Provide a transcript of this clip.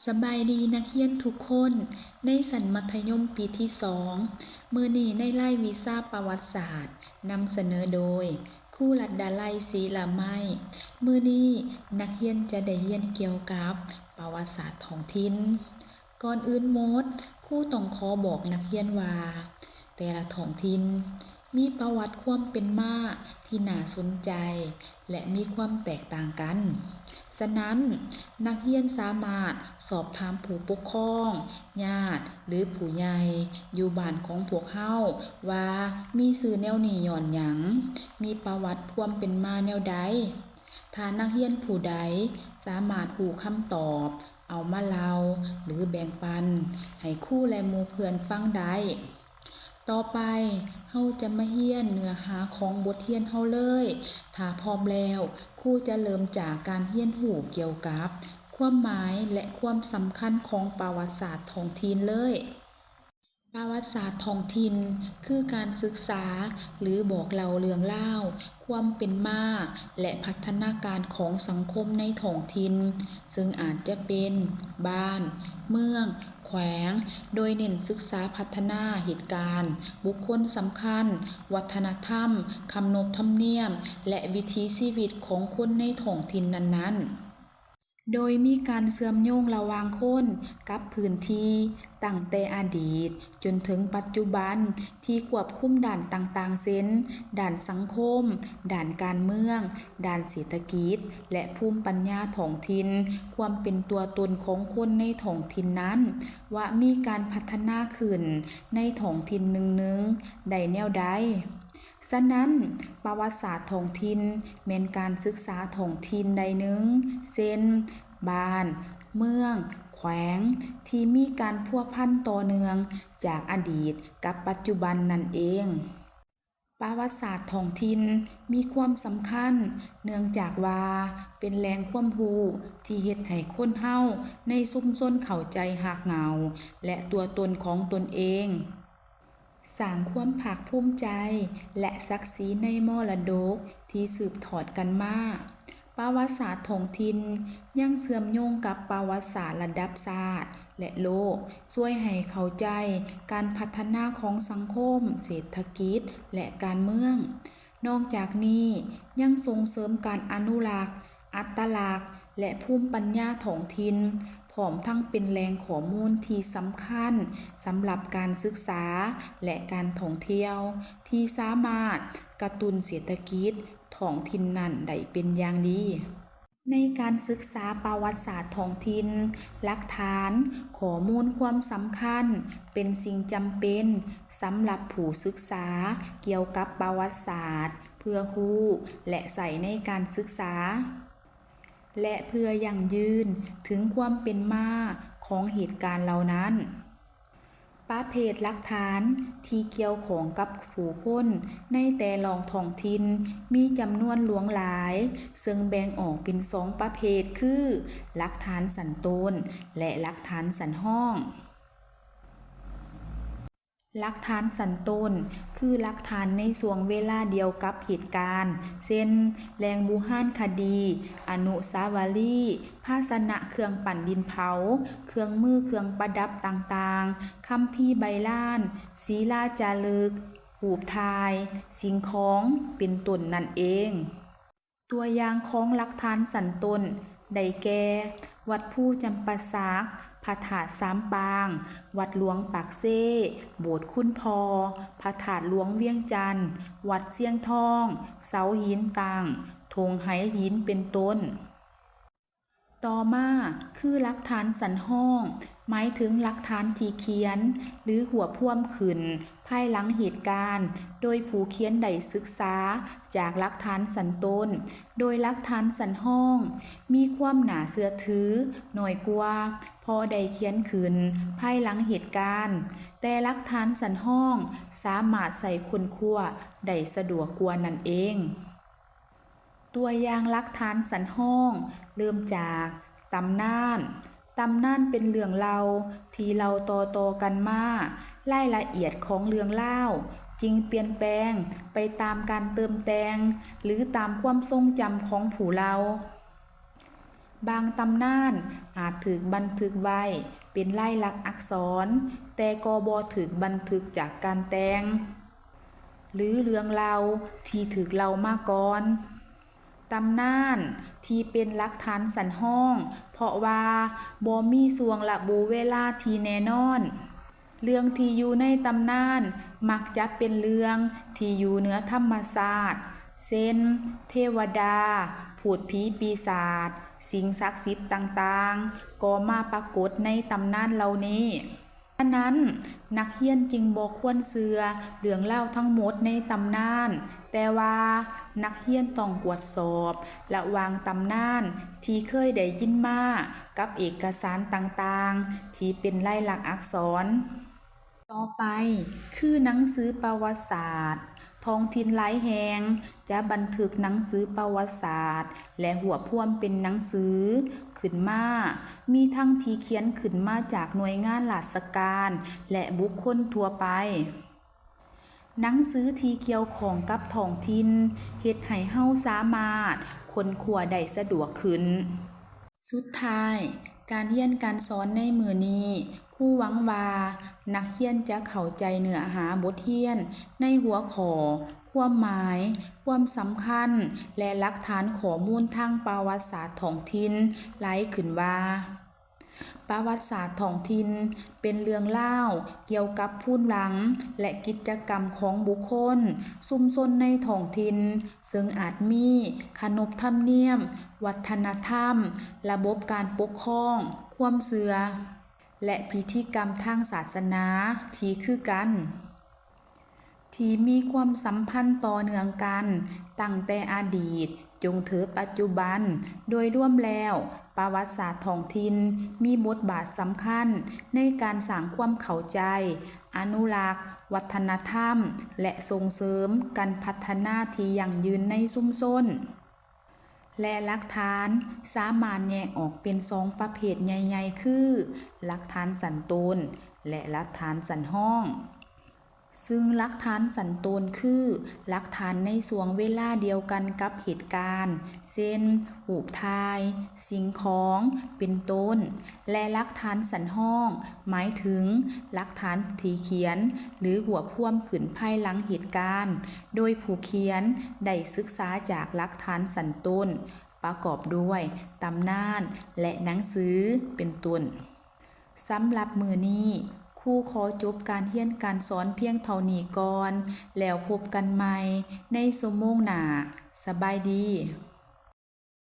ສະບາຍດີນັກຮຽນທຸກຄົນ ໃນຊັ້ນມັດທະຍົມປີທີສອງ. ມື້ນີ້ໃນລາຍວິຊາປະຫວັດສາດ ນຳສະເໜີໂດຍ ຄູລັດດາໄລ ສີລະໄມ. ມື້ນີ້ນັກຮຽນຈະໄດ້ຮຽນກ່ຽວກັບປະຫວັດສາດທ້ອງຖິ່ນ. ກ່ອນອື່ນໝົດ, ຄູຕ້ອງຂໍບອກນັກຮຽນວ່າ ແຕ່ລະທ້ອງຖິ່ນມີປະຫວັດຄວາມເປັນມາທີ່ໜ້າສົນໃຈ ແລະ ມີຄວາມແຕກຕ່າງກັນ. ສະນັ້ນ, ນັກຮຽນສາມາດສອບຖາມຜູ້ປົກຄອງ, ຍາດ ຫຼື ຜູ້ໃຫຍ່ຢູ່ບ້ານຂອງພວກເຮົາວ່າມີຊື່ແນວນີ້ຍ້ອນຫຍັງ, ມີປະຫວັດຄວາມເປັນມາແນວໃດ. ຖ້ານັກຮຽນຜູ້ໃດສາມາດຮູ້ຄຳຕອບ, ເອົາມາເລົ່າ ຫຼື ແບ່ງປັນໃຫ້ຄູ ແລະ ໝູ່ເພື່ອນຟັງໄດ້. ຕໍ່ໄປ, ເຮົາຈະມາຮຽນເນື້ອຫາຂອງບົດຮຽນເຮົາເລີຍ. ຖ້າພ້ອມແລ້ວ, ຄູຈະເລີ່ມຈາກການຮຽນຮູ້ກ່ຽວກັບຄວາມໝາຍ ແລະ ຄວາມສຳຄັນຂອງປະຫວັດສາດທ້ອງຖິ່ນເລີຍ. ປະຫວັດສາດທ້ອງຖິ່ນ ຄືການສຶກສາ ຫຼື ບອກເລົ່າເລື່ອງລາວ ຄວາມເປັນມາ ແລະ ພັດທະນາການຂອງສັງຄົມໃນທ້ອງຖິ່ນ, ເຊິ່ງອາດຈະເປັນບ້ານ, ເມືອງ, ແຂວງ, ໂດຍເນັ້ນສຶກສາພັດທະນາເຫດການ, ບຸກຄົນສຳຄັນ, ວັດທະນະທຳ, ຂະໜົບທຳນຽມ ແລະ ວິຖີຊີວິດຂອງຄົນໃນທ້ອງຖິ່ນນັ້ນໆ. ໂດຍມີການເຊື່ອມໂຍງລະຫວ່າງຄົນກັບພື້ນທີ່ ຕັ້ງແຕ່ອະດີດຈົນເຖິງປັດຈຸບັນ ທີ່ຄວບຄຸມດ້ານຕ່າງໆ ເຊັ່ນ ດ້ານສັງຄົມ, ດ້ານການເມືອງ, ດ້ານເສດຖະກິດ ແລະ ພູມປັນຍາທ້ອງຖິ່ນ, ຄວາມເປັນຕົວຕົນຂອງຄົນໃນທ້ອງຖິ່ນນັ້ນ ວ່າມີການພັດທະນາຂຶ້ນໃນທ້ອງຖິ່ນໜຶ່ງໆ ໄດ້ແນວໃດ. ສະນັ້ນ, ປະຫວັດສາດທ້ອງຖິ່ນແມ່ນການສຶກສາທ້ອງຖິ່ນໃດໜຶ່ງ, ເຊັ່ນ ບ້ານ, ເມືອງ, ແຂວງ ທີ່ມີການພົວພັນຕໍ່ເນື່ອງຈາກອະດີດກັບປັດຈຸບັນນັ້ນເອງ. ປະຫວັດສາດທ້ອງຖິ່ນມີຄວາມສຳຄັນ ເນື່ອງຈາກວ່າເປັນແຫຼ່ງຄວາມຮູ້ທີ່ເຮັດໃຫ້ຄົນເຮົາໃນຊຸມຊົນເຂົ້າໃຈຮາກເຫງົ້າ ແລະ ຕົວຕົນຂອງຕົນເອງ. ສ້າງຄວາມພາກພູມໃຈ ແລະ ສັກສີໃນມໍລະດົກທີ່ສືບທອດກັນມາ. ປະຫວັດສາດທ້ອງຖິ່ນຍັງເຊື່ອມໂຍງກັບປະຫວັດສາດລະດັບຊາດ ແລະ ໂລກ, ຊ່ວຍໃຫ້ເຂົ້າໃຈການພັດທະນາຂອງສັງຄົມ, ເສດຖະກິດ ແລະ ການເມືອງ. ນອກຈາກນີ້, ຍັງສົ່ງເສີມການອະນຸລັກອັດຕະລັກ ແລະ ພູມປັນຍາທ້ອງຖິ່ນ, ພ້ອມທັງເປັນແຫຼ່ງຂໍ້ມູນທີ່ສຳຄັນສຳລັບການສຶກສາ ແລະ ການທ່ອງທ່ຽວ ທີ່ສາມາດກະຕຸ້ນເສດຖະກິດທ້ອງຖິ່ນນັ້ນໄດ້ເປັນຢ່າງດີ. ໃນການສຶກສາປະຫວັດສາດທ້ອງຖິ່ນ, ຫຼັກຖານ, ຂໍ້ມູນຄວາມສຳຄັນ ເປັນສິ່ງຈຳເປັນສຳລັບຜູ້ສຶກສາກ່ຽວກັບປະຫວັດສາດ ເພື່ອຮູ້ ແລະ ໃຊ້ໃນການສຶກສາ ແລະ ເພື່ອຢັ້ງຢືນເຖິງຄວາມເປັນມາຂອງເຫດການເຫຼົ່ານັ້ນ. ປະເພດຫຼັກຖານທີ່ກ່ຽວຂ້ອງກັບຜູ້ຄົນໃນແຕ່ລະທ້ອງຖິ່ນມີຈຳນວນຫຼວງຫຼາຍ, ເຊິ່ງແບ່ງອອກເປັນສອງປະເພດ ຄື ຫຼັກຖານຊັ້ນຕົ້ນ ແລະ ຫຼັກຖານຊັ້ນຮອງ. ຫຼັກຖານຊັ້ນຕົ້ນ ຄືຫຼັກຖານໃນຊ່ວງເວລາດຽວກັບເຫດການ, ເຊັ່ນ ແຫຼ່ງບູຮານຄະດີ, ອະນຸສາວະລີ, ພາຊະນະເຄື່ອງປັ້ນດິນເຜົາ, ເຄື່ອງມືເຄື່ອງປະດັບຕ່າງໆ, ຄຳພີໃບລານ, ສີລາຈາລຶກ, ຮູບຖ່າຍ, ສິ່ງຂອງ ເປັນຕົ້ນນັ້ນເອງ. ຕົວຢ່າງຂອງຫຼັກຖານຊັ້ນຕົ້ນໄດ້ແກ່ ວັດພູຈຳປາສັກ, ພະທາດສາມປາງ, ວັດຫຼວງປາກເຊ, ໂບດຄຸນພໍ່, ພະທາດຫຼວງວຽງຈັນ, ວັດຊຽງທອງ, ເສົາຫີນຕັ້ງ, ທົ່ງໄຫຫີນ ເປັນຕົ້ນ. ຕໍ່ມາຄືຫຼັກຖານຊັ້ນຮອງ, ໝາຍເຖິງຫຼັກຖານທີ່ຂຽນ ຫຼື ຮວບຮວມຂຶ້ນພາຍຫຼັງເຫດການ ໂດຍຜູ້ຂຽນໄດ້ສຶກສາຈາກຫຼັກຖານຊັ້ນຕົ້ນ, ໂດຍຫຼັກຖານຊັ້ນຮອງມີຄວາມໜ້າເຊື່ອຖືໜ້ອຍກວ່າ ເພາະໄດ້ຂຽນຂຶ້ນພາຍຫຼັງເຫດການ, ແຕ່ຫຼັກຖານຊັ້ນຮອງສາມາດໃຊ້ຄົ້ນຄວ້າໄດ້ສະດວກກວ່ານັ້ນເອງ. ຕົວຢ່າງຫຼັກຖານຊັ້ນຮອງ ເລີ່ມຈາກຕຳນານ. ຕຳນານເປັນເລື່ອງເລົ່າທີ່ເລົ່າຕໍ່ໆກັນມາ. ລາຍລະອຽດຂອງເລື່ອງລາວຈຶ່ງປ່ຽນແປງໄປຕາມການເຕີມແຕ່ງ ຫຼື ຕາມຄວາມຊົງຈຳຂອງຜູ້ເລົ່າ. ບາງຕຳນານອາດຖືກບັນທຶກໄວ້ເປັນລາຍລັກອັກສອນ, ແຕ່ກໍບໍ່ຖືກບັນທຶກຈາກການແຕ່ງ ຫຼື ເລື່ອງລາວທີ່ຖືກເລົ່າມາກ່ອນ. ຕຳນານທີ່ເປັນຫຼັກຖານສັນຮອງ ເພາະວ່າບໍ່ມີຊ່ວງລະບຸເວລາທີ່ແນ່ນອນ. ເລື່ອງທີ່ຢູ່ໃນຕຳນານມັກຈະເປັນເລື່ອງທີ່ຢູ່ເໜືອທຳມະຊາດ ເຊັ່ນ ເທວະດາ, ພູດຜີປີສາດ, ສິ່ງສັກສິດຕ່າງໆ ກໍມາປາກົດໃນຕຳນານເຫຼົ່ານີ້. ສະນັ້ນ, ນັກຮຽນຈຶ່ງບໍ່ຄວນເຊື່ອເລື່ອງລາວທັງໝົດໃນຕຳນານ, ແຕ່ວ່ານັກຮຽນຕ້ອງກວດສອບລະຫວ່າງຕຳນານທີ່ເຄີຍໄດ້ຍິນມາກັບເອກະສານຕ່າງໆທີ່ເປັນລາຍລັກອັກສອນ. ຕໍ່ໄປຄືໜັງສືປະຫວັດສາດ. ທ້ອງຖິ່ນຫຼາຍແຫ່ງຈະບັນທຶກໜັງສືປະຫວັດສາດ ແລະ ຮວບຮວມເປັນໜັງສືຂຶ້ນມາ, ມີທັງທີ່ຂຽນຂຶ້ນມາຈາກໜ່ວຍງານລາຊະການ ແລະ ບຸກຄົນທົ່ວໄປ. ໜັງສືທີ່ກ່ຽວຂ້ອງກັບທ້ອງຖິ່ນເຮັດໃຫ້ເຮົາສາມາດຄົ້ນຄວ້າໄດ້ສະດວກຂຶ້ນ. ສຸດທ້າຍ, ການຮຽນການສອນໃນມື້ນີ້, ຄູຫວັງວ່ານັກຮຽນຈະເຂົ້າໃຈເນື້ອຫາບົດຮຽນໃນຫົວຂໍ້, ຄວາມໝາຍ, ຄວາມສຳຄັນ ແລະ ຫຼັກຖານຂໍ້ມູນທາງປະຫວັດສາດທ້ອງຖິ່ນຫຼາຍຂຶ້ນວ່າ ປະຫວັດສາດທ້ອງຖິ່ນເປັນເລື່ອງລາວກ່ຽວກັບພູນຫຼັງ ແລະ ກິດຈະກຳຂອງບຸກຄົນ, ຊຸມຊົນໃນທ້ອງຖິ່ນ, ເຊິ່ງອາດມີຂະໜົບທຳນຽມ, ວັດທະນະທຳ, ລະບົບການປົກຄອງ, ຄວາມເຊື່ອ ແລະ ພິທີກຳທາງສາສະໜາທີ່ຄືກັນ. ທີ່ມີຄວາມສຳພັນຕໍ່ເນື່ອງກັນຕັ້ງແຕ່ອະດີດຈົນເຖິງປັດຈຸບັນ. ໂດຍລວມແລ້ວ, ປະຫວັດສາດທ້ອງຖິ່ນມີບົດບາດສຳຄັນໃນການສ້າງຄວາມເຂົ້າໃຈ, ອະນຸລັກວັດທະນະທຳ ແລະ ສົ່ງເສີມການພັດທະນາທີ່ຢັ້ງຢືນໃນຊຸມຊົນ. ແລະ ຫຼັກຖານສາມາດແຍກອອກເປັນສອງປະເພດໃຫຍ່ໆ ຄື ຫຼັກຖານຊັ້ນຕົ້ນ ແລະ ຫຼັກຖານຊັ້ນຮອງ. ຊຶ່ງຫຼັກຖານຊັ້ນຕົ້ນຄືຫຼັກຖານໃນຊ່ວງເວລາດຽວກັນກັບເຫດການ, ເຊັ່ນ ຮູບຖ່າຍ, ສິ່ງຂອງ ເປັນຕົ້ນ ແລະ ຫຼັກຖານຊັ້ນຮອງ ໝາຍເຖິງຫຼັກຖານທີ່ຂຽນ ຫຼື ຮວບຮວມຂຶ້ນພາຍຫຼັງເຫດການ ໂດຍຜູ້ຂຽນໄດ້ສຶກສາຈາກຫຼັກຖານຊັ້ນຕົ້ນ ປະກອບດ້ວຍຕຳນານ ແລະ ໜັງສື ເປັນຕົ້ນ. ສຳລັບມື້ນີ້, ຄູຂໍຈົບການຮຽນການສອນພຽງເທົ່ານີ້ກ່ອນ, ແລ້ວພົບກັນໃໝ່ໃນຊົ່ວໂມງໜ້າ. ສະບາຍດີ.